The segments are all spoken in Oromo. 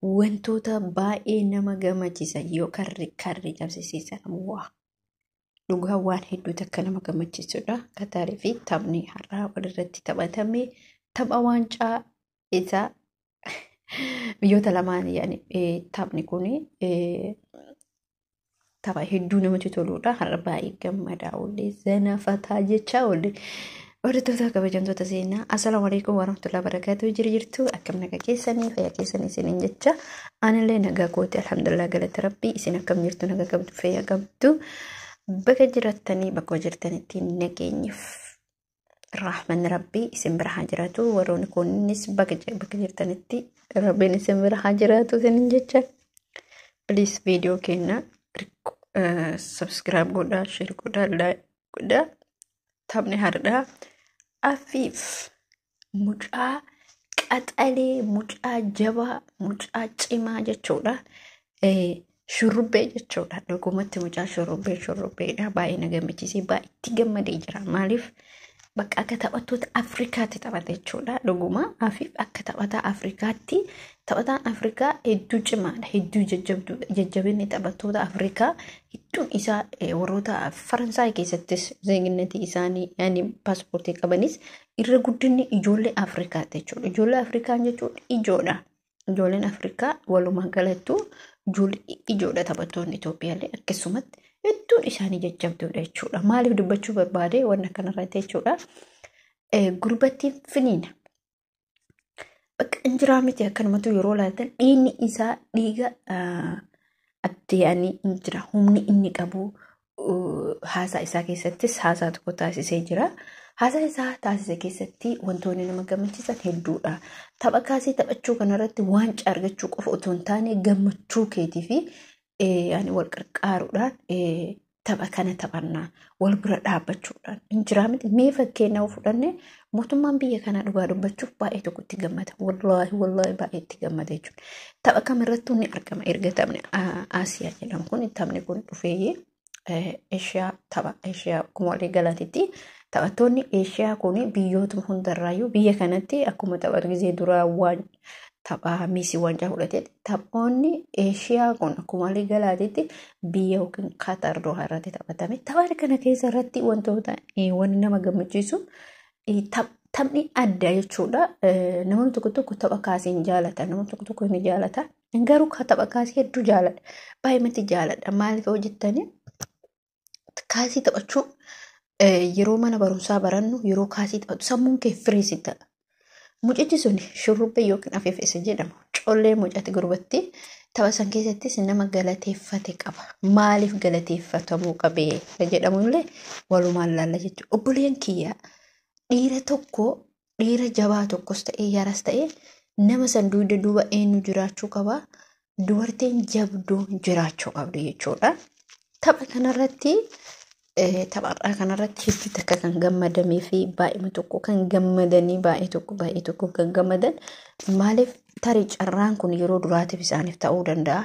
Wantoota baay'ee nama gammachiisan yoo karri cabsisiisan waa dhugaa waan hedduu takka nama gammachiisudha. Kataarii fi taphni har'aa walirratti taphatame tapha waancaa isaa biyyoota lamaan taphni kun tapha hedduu namatti toludha. Har'a baay'ee gammadaa oollee zanafataa jechaa oollee. Hordoftoota kabajamtoota seenaa, assalaamu alaikum warahmatullahi wabarakatuh. Jiru jirtu, akkam nagaa keessanii, fayyaa keessanii isiniin jecha. Anillee nagaa kooti, alhamdulillah, galata rabbii. Isin akkam jirtu, nagaa qabdu, fayyaa qabdu? Bakka jirattanii, bakka jirtanitti nageenyiif rahmanni rabbii isin bira haa jiraatu. Warroonni kunis bakka jirtanitti rabbiin isin bira haa jiraatu isiniin jecha. Please, viidiyoo keenya subscribe godhaa, share godhaa, like godhaa. Taphni har'aa Afiif mucaa qaxalee, mucaa jabaa, mucaa cimaa jechuudha. Shurrubbee jechuudha. Dhugumatti mucaa shurrubbee shurrubbeedha. Baay'ee na gammachiisee, baay'ee itti gammadee jira. Maaliif, bakka akka taphattoota Afrikaatti taphata jechuudha. Dhuguma Afiif akka taphataa Afrikaatti, taphataan Afrikaa hedduu cimaadha. Hedduu jajjabduudha. Jajjabinni taphattoota Afrikaa hedduun isaa warroota Faransaay keessattis zeeginnetii isaanii, yaani paaspoortii qabanis, irra guddinni ijoollee Afrikaatti jechuudha. Ijoollee Afrikaan jechuun ijoodha. Ijoolleen Afrikaa walumaa galattuu ijoollee ijoodha. Taphattoonni Itoophiyaallee akkasumatti hedduun isaanii jajjabduudha jechuudha. Maaliif dubbachuu barbaade wanna kanarratti jechuudha. Gurbattiin finiina. Bakka injiraa miti, akkanumatu yeroo ilaaltan dhiigni isaa dhiiga atti yaani injira, humni inni qabu. Haasaa isaa keessattis haasaa tokko taasisee jira. Haasaa isaa taasise keessatti wantoonni nama gammachiisan hedduudha. Tapha kaasii taphachuu kanarratti waancaa argachuu qofa otoo hin taane, gammachuu keetii fi yaani wal qarqaaruudhaan tapha kana taphannaa, wal bira dhaabbachuudhaan injiraa miti. Mee fakkeenya fudhanne, mootummaan biyya kanaa dhugaa dubbachuuf baay'ee tokko itti gammada. Wallaahi wallaahi, baay'ee itti gammada jechuudha. Tapha kamirrattuu ni argama. Erga taphni Aasiyaa jedhamu kun, taphni kun dhufee, Eeshiyaa, tapha Eeshiyaa akkuma walii galaatitti taphattoonni Eeshiyaa kun biyyootuma hundarraayyuu biyya kanatti akkuma taphatu gizee duraa waan tapha Miisii waancaa fudhatee, taphoonni Eeshiyaa kun akkuma walii galaatitti biyya yookiin Qatar Dohaa irratti taphatame. Tapha kana keessa irratti wantoota wanni nama gammachiisu taphni adda jechuudha. Namoonni tokko tokko tapha kaasii hin jaalatan, namoonni tokko tokko ni jaalata. Garuu tapha kaasii hedduu jaaladha. Baay'eematti jaaladha. Maaliif hojjettanii, kaasii taphachuun yeroo mana barumsaa barannu, yeroo kaasii taphatu sammuun kee firii si ta'a. Mucichi sun shurrubbee yookiin afeef isa jedhamu collee mucatti gurbatti tapha san keessattis nama galateeffate qaba. Maaliif galateeffatamuu qabee jedhamu illee walumaan laalla jechuudha. Obboleen kiyyaa, dhiira tokko, dhiira jabaa tokkos ta'ee yaras ta'ee, nama san dugda duuba eenyu jiraachuu qaba? Dubartiin jabduun jiraachuu qabdi jechuudha. Tapha kanarratti, tapha kanarratti hedduu takka kan gammadamee fi baay'ee tokko kan gammadanii, baay'ee tokko baay'ee tokko kan gammadan, maaliif, tarii carraan kun yeroo duraatiif isaaniif ta'uu danda'a.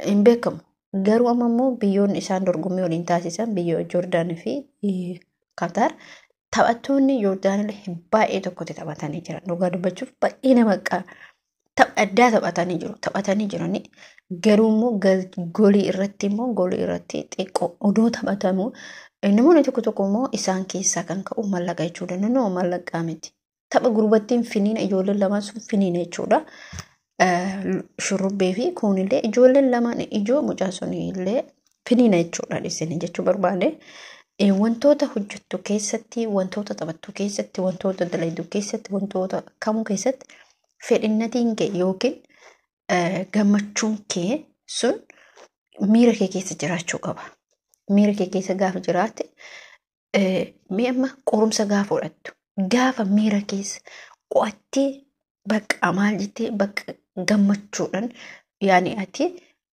Hin beekamu. Garuu amma immoo biyyoonni isaan dorgommii waliin taasisan biyya Joordaanii fi Qatar, taphattoonni Joordaan illee baay'ee tokkotti taphatanii jiran. Dhugaa dubbachuuf baay'ee nama tapha addaa taphatanii jiru. Taphatanii jiranii garuu immoo goolii irratti immoo, goolii irratti xiqqoo odoo taphatamu, namoonni tokko tokko immoo isaan keessaa kan ka'u mallaqa jechuudha. Naannoo mallaqaa miti. Tapha gurbattiin finiina, ijoolleen lamaan sun finiina jechuudha. Shurrubbee fi kuunillee ijoolleen lamaan ijoo mucaan sun illee finiina jechuudha isin jechuu barbaade. Wantoota hojjettu keessatti, wantoota taphattu keessatti, wantoota dalagdu keessatti, wantoota kamuu keessatti fedhinnatiin kee yookiin gammachuun kee sun miira kee keessa jiraachuu qaba. Miira kee keessa gaafa jiraatte, mee amma qorumsa gaafa fudhattu, gaafa miira keessa qo'attee, bakka maal jettee, bakka gammachuudhaan, yaani ati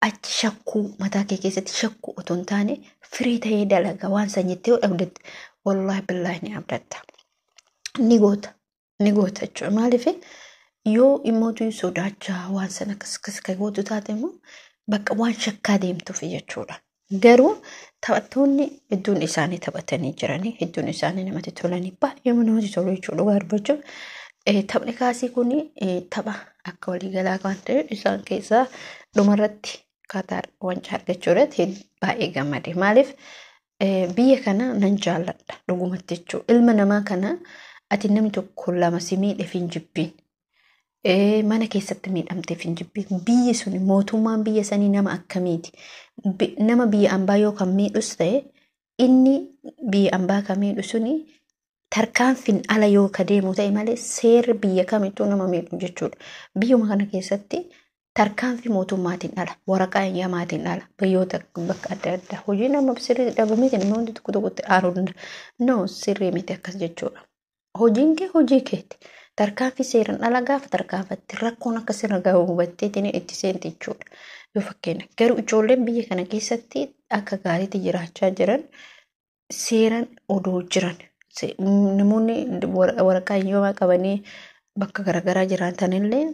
achi shakkuu mataa kee keessatti shakkuu otoo hin taane, firii ta'ee dalaga waan san jettee yoo abdatte, wallaahi billaahi ni abdatta. Ni goota. Ni goota jechuudha. Maaliif, yoo immootu sodaachaa waan sana akkas akkas kan gootu taate immoo bakka waan shakkaa deemtuuf jechuudha. Garuu taphattoonni hedduun isaanii taphatanii jiranii, hedduun isaanii namatti tolanii, baay'ee namatti tolu jechuudha dhugaa dubbachuuf. Taphni kaasii kun tapha Akka waliigalaa kan ta'e isaan keessaa dhumarratti Qatar wancaa argachuu irratti baay'ee gammade. Maaliif biyya kana nan jaalladha dhugumatti jechuudha. Ilma namaa kana ati namni tokko lama si miidheef hin jibbiin. Mana keessatti miidhamteef hin jibbiin. Biyyi sun mootummaan biyya sanii nama akkamiiti? Nama biyya ambaa yoo kan miidhus ta'e inni biyya ambaa kan miidhu suni tarkaanfiin ala yoo ka deemu ta'e malee seerri biyya kamittuu nama miidhu jechuudha. Biyyuma kana keessatti tarkaanfii mootummaatiin ala, waraqaa eeyyamaatiin ala, biyyoota bakka adda addaa hojii nama sirrii dhabameetiin namoonni tokko tokkotti aaruu danda'a. No, sirrii miti akkas jechuudha. Hojiin kee hojii keeti. Tarkaanfii seeraan ala gaafa tarkaanfatte rakkoon akka sirra gahu hubatteetiin itti seente jechuudha. Yoo fakkeenya garuu ijoolleen biyya kana keessatti akka gaariitti jiraachaa jiran seeraan odoo jiran namoonni waraqaa eeyyamaa qabanii bakka garaagaraa jiraatanillee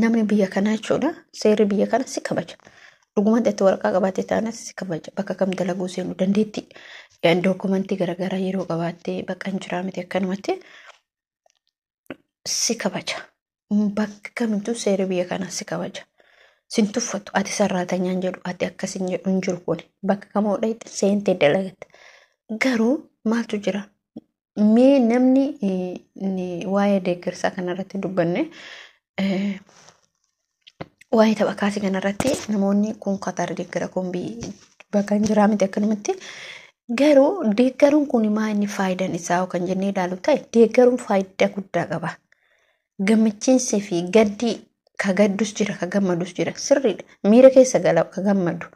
namni biyya kanaa jechuudha seerri biyya kana si kabaja. Dhugumatti itti waraqaa qabaattee taanas si kabaja. Bakka kam dalaguu seenuu dandeetti. Dookumentii garaagaraa yeroo qabaattee bakka hin jiraa miti akkanumatti si kabaja. Bakka kamittuu seerri biyya kanaa si kabaja. Sin tuffatu ati sarraatanyaan jedhu ati akkas hin jedhu hin jiru kuni bakka kamoo dhayxe seentee dalagatta. Garuu maaltu jira? Mee namni waa'ee deeggarsaa kanarratti dubbanne waa'ee tapha kaasii kanarratti namoonni kun Qatar deeggara kun bakka hin jiraa miti akkanumatti. Garuu deeggaruun kun maa inni faayidaan isaa kan jennee ilaalu ta'e deeggaruun faayidaa guddaa qaba. Gammachiinsii fi gaddi ka gaddus jira ka gammadus jira sirriidha. Miira keessa gala ka gammadu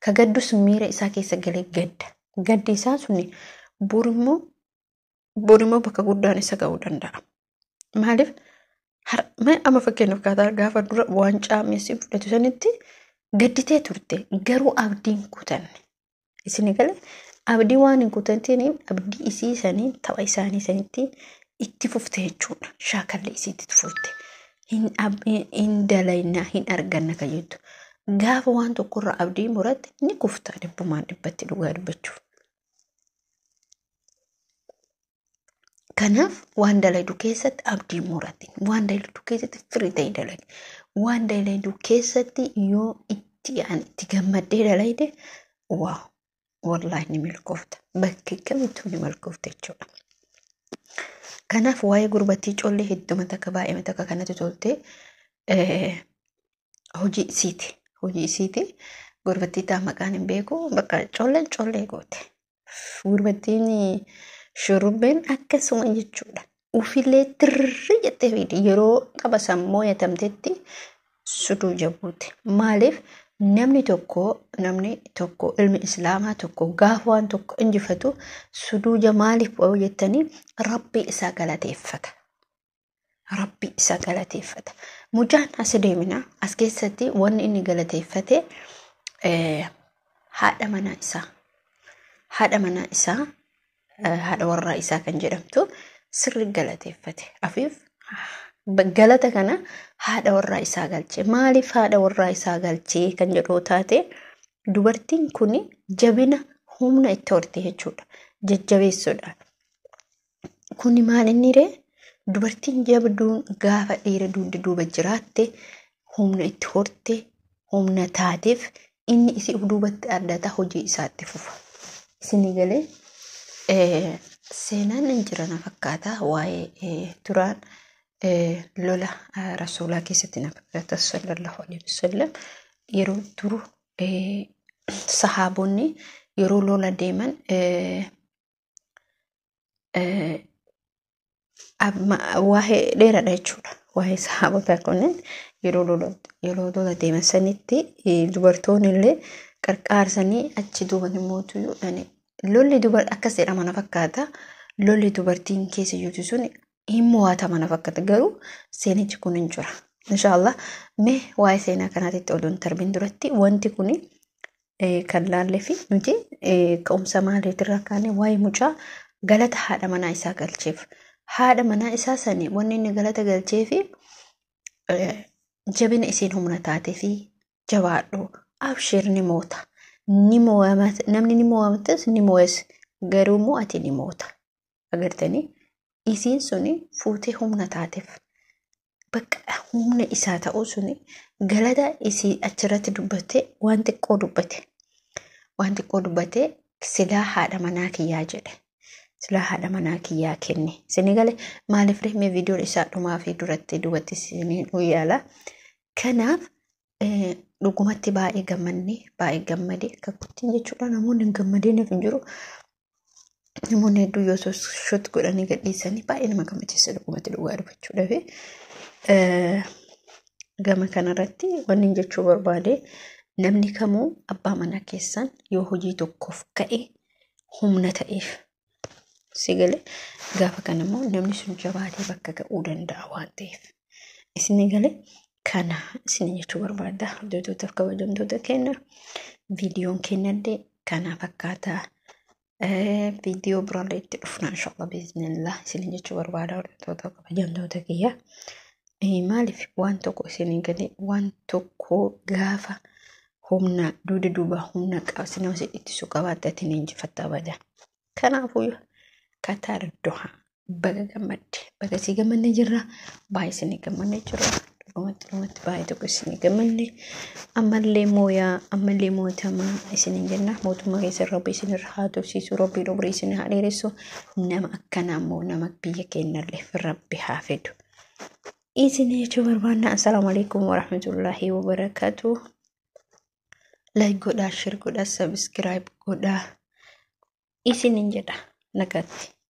ka gaddus miira isaa keessa galee gadda. Gaddi isaa suni borimmoo bakka guddaan isa ga'uu danda'a. Maaliif amma fakkeenyaaf Qatar gaafa dura waancaa Meessiin fudhatu sanitti gadditee turte garuu abdiin kutanne. Isin galee abdii waan hin kutatiniif abdii isii sanii tapha isaanii sanitti itti fufte jechuudha. Shaakalli isiitti fufte. Hin dalaynaa hin arganna kan jettu. Gaafa waan tokkorraa abdii muratte ni kufta dhibbumaan dhibbatti dhugaa dubbachuuf. Kanaaf waan dalagdu keessatti abdii muratin. Waan dalagdu keessatti firii ta'e dalagi. Waan dalagdu keessatti yoo itti gammaddee dalagde waaw wallaahi ni milkoofta. Bakki kamittuu ni milkoofta jechuudha. Kanaaf waa'ee gurbattii collee hedduma takka baay'ee takka kanatti tolte hojii isiiti. Hojii isiiti. Gurbattii taa maqaan hin beeku bakka colleen collee goote. Gurbattiin shurrubbeen akkasuma jechuudha. Ufilee tirri jettee fiidi yeroo tapha sammuu yatamtetti suduu jabuute. Maaliif namni tokko ilmi islaamaa tokko gaafa waan tokko injifatu suduuja maaliif yoo jettanii rabbii isaa galateeffata. Rabbii isaa galateeffata. Mucaan as deemina as keessatti wanni inni galateeffate haadha manaa isaa. Haadha manaa isaa haadha warraa isaa kan jedhamtu sirri galateeffate. Afiif galata kana haadha warraa isaa galche. Maaliif haadha warraa isaa galchee kan jedhu taate dubartiin kun jabina humna itti horte jechuudha. Jajjabeessuudha. Kuni maal inni ree? Dubartiin jabduun gaafa dhiira dugda duuba jiraatte humna itti horte humna taateef inni isii duubatti addata hojii isaatti fufa. Isinii galee seenaan hin jira na fakkaata waa'ee duraan lola rasuulaa keessatti na fakkaata sallallahu alaihi wasallam yeroo duru sahaabonni yeroo lola deeman waa'ee dheeraadha jechuudha. Waa'ee sahaabota kunneen yeroo lola deeman sanitti dubartoonni illee qarqaarsanii achi duuban immoo lolli akkas jedhama na fakkaata. Lolli dubartiin keessa jirtu sun hin mo'atama na fakkaata. Garuu seenichi kun hin jira. Inshaallah mee waa'ee seenaa kanaatitti odoo hin tarbiin duratti wanti kun kan laallee fi nuti ka'umsa maaliitirraa kaane waa'ee mucaa galata haadha manaa isaa galcheef. Haadha manaa isaa sanii wanni inni galata galcheefi jabina isiin humna taatee fi jabaadhu abshir ni moota. Namni ni mo'amatas ni mo'as garuu immoo ati ni moota. Agartanii isiin suni fuutee humna taateef. Bakka humna isaa ta'uu suni galata isii achirratti dubbate waan xiqqoo dubbate. Waan xiqqoo dubbate silaa haadha manaa kiyyaa jedhe. Silaa haadha manaa kiyyaa kenne. Isinii galee maaliif ree viidiyoon isaa dhumaa fi duratti duubatti isinii yaala. Kanaaf dhugumatti baay'ee gammanne baay'ee gammade akka kuttiin jechuudha namoonni hin gammadiniif hin jiru. Namoonni hedduu yoo shot godhanii gadhiisanii baay'ee nama gammachiisa dhugumatti dhugaa dubbachuudhaaf. Gama kanarratti wanni jechuu barbaade namni kamuu abbaa manaa keessan yoo hojii tokkoof ka'e humna ta'eef si galee gaafa kanammoo namni sun jabaatee bakka ga'uu danda'a waan ta'eef. Isin galee kana isin jechuu barbaada hordoftootaf kabajamtoota keenya viidiyoon keenyallee kana fakkaata. Viidiyoo biraallee itti dhufna inshallah biiznillah isin jechuu barbaada hordoftoota kabajamtoota kiyya. Maaliif waan tokko isin galee waan tokko gaafa humna duuda duuba humna nama si ittisu qabaatte ati ni injifatta bada. Kanaafuu Qatar Doha baga gammadde baga si gammanne jirra baay'ee isin gammanne jirra dhugumatti dhugumatti baay'ee tokko isin gammanne ammallee mooyaa ammallee mootamaa isin jenna mootummaa keessa rabbi isin irra haa tursiisu rabbi umrii isin haa dheeressu nama akkanaa immoo nama biyya keenyallee rabbi haa fidu. Isin jechuu barbaanna assalaamu alaikum warahmatullaahi wabarakaatu. Like godhaa, share godhaa, subscribe godhaa. Isinin jedha nagaatti.